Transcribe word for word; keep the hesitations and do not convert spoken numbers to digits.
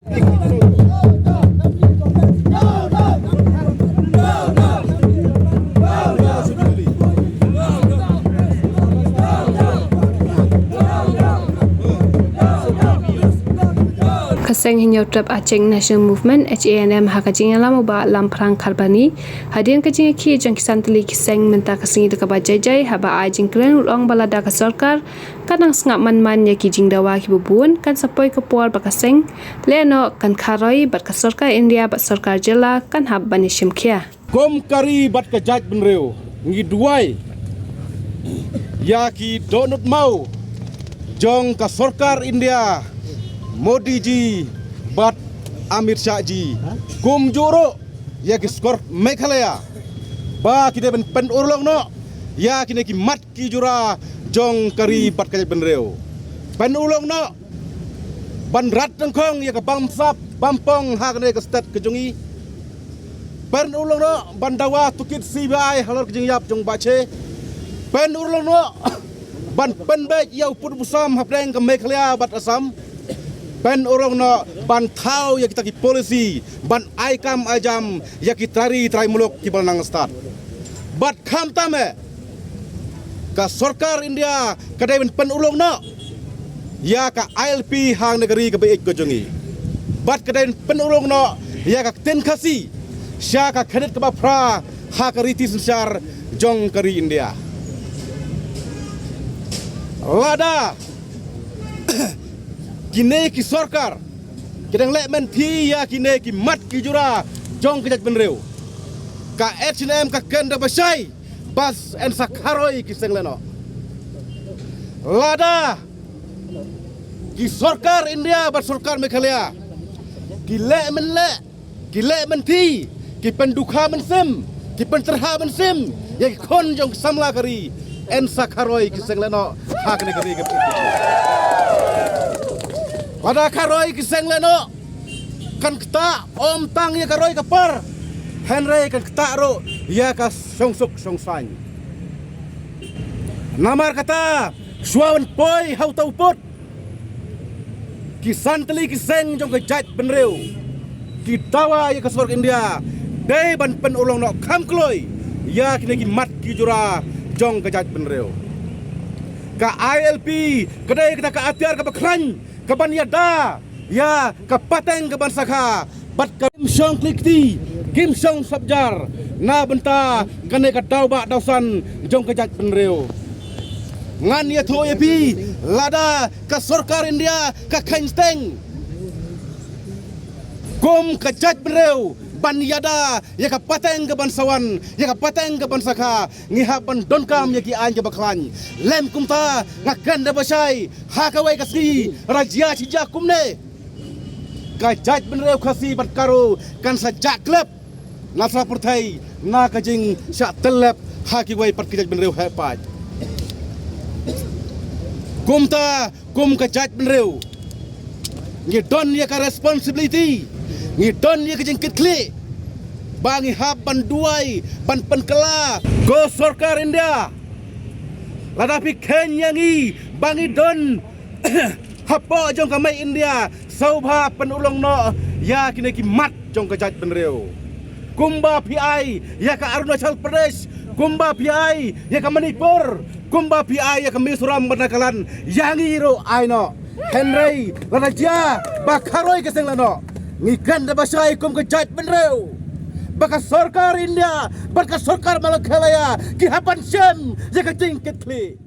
Ka seng Hynñiewtrep Aching National Movement, H A N M, ha ka jingïalam u Bah Lamphrang Kharbani, hadien ka jingïakhih jong ki san tylli ki seng mynta ka sngi da kaba jai jai, haba ai jingkren u la ong ba lada ka sorkar ka nang sngap man man ïa ki jingdawa kiba bun, kan sa poi ka por ba ka seng lehnoh kan kharoi bad ka sorkar India bad sorkar jylla kan hap ban ïashim khia. Kum ka ri bad ka jaitbynriew, ngi duwai ïa ki dohnud maw jong ka sorkar India, Modi ji bad Amit Shah ji, kumjuh ruh ïa ki sorkar Meghalaya, ba ki dei ban pynurlong noh ïa kine ki mat ki jura jong ka ri bad ka jaitbynriew. Pynurlong noh ban rat dyngkhong ïa ka bamsap bampong ha kane ka state ka jong ngi. Pynurlong noh ban dawa tohkit C B I halor ka jingïap jong Bah Che. Pynurlong noh ban pynbeit ïa u pud u sam hapdeng ka Meghalaya bad Assam. Pynurlong noh ban thaw ïa kita ki policy ban ai kam ai jam ïa ki trai ri trai muluk kiba la nang stad. Bad khamtam eh, ka sorkar India ka dei ban pynurlong noh ïa ka I L P hangne ka ri kaba ïeit ka jong ngi. Bad ka dei ban pynurlong noh ïa ka ktien Khasi sha ka khyndit kaba phra ha ka riti synshar jong ka ri India. Lada kine ki sorkar ki dang leh mynthi ïa kine ki mat ki jura jong ka jaitbynriew, ka H A N M ka kren da ba shai ba yn sa kharoi ki seng lehnoh. Lada ki sorkar India bad sorkar Meghalaya ki leh mynleh, ki leh mynthi, ki pyndukha mynsiem, ki pyntyrha mynsiem ïa ki khun jong ki samla ka ri, yn sa kharoi ki seng lehnoh ha kane ka ri ka. Lada kharoi ki seng lehnoh, kan ktah ym tang ïa ka roi ka par, hynrei kan ktah ruh ïa ka shongsuk shongsaiñ. Namar kata, shuwa ban poi ha uta u pud, ki san tylli ki seng jong ka jaitbynriew ki dawa ïa ka sorkar India dei ban pynurlong noh kham kloi ïa kine ki mat ki jura jong ka jaitbynriew. Ka I L P ka dei kata ka atiar kaba khlaiñ kaban ïada ïa ka pateng kaban sakha bad ka kim shong kli kti, kim shong sapjar na bynta kane ka daw bah daw san jong ka jaitbynriew. Ngan ïathuh ïa phi, lada ka sorkar India ka kheiñ steng kum ka jaitbynriew ban ïada ïa ka pateng kaban sa wan, ïa ka pateng kaban sakha, ngi hap ban donkam ïa ki aiñ kiba khlaiñ. Lym kumta, nga kren da ba shai, ha kawei ka sngi lada jia shi jia kumne, ka jaitbynriew Khasi bad Garo kan sa jah khlep na sla pyrthei na ka jingshah tyllep ha kiwei pat ki jaitbynriew heh paid. Kumta, kum ka jaitbynriew, ngi don ïa ka responsibility, ngi don ïa ka jingkitkhlieh ba ngi hap ban duwai, ban pynkylla. Ko sorkar India, lada phi kheiñ ïa ngi ba ngi don hapoh jong ka mei India, sngewbha pynurlong noh ïa kine ki mat jong ka jaitbynriew. Kumba phi ai ïa ka Arunachal Pradesh, kumba phi ai ïa ka Manipur, kumba phi ai ïa ka Mizoram bad Nagaland, ïa ngi ruh ai noh. Hynrei lada jia ba kharoi ka seng lehnoh, ngi kren da ba shai kum ka jaitbynriew ba ka sorkar India bad ka sorkar Meghalaya ki hap ban shem ïa ka jingkitkhlieh.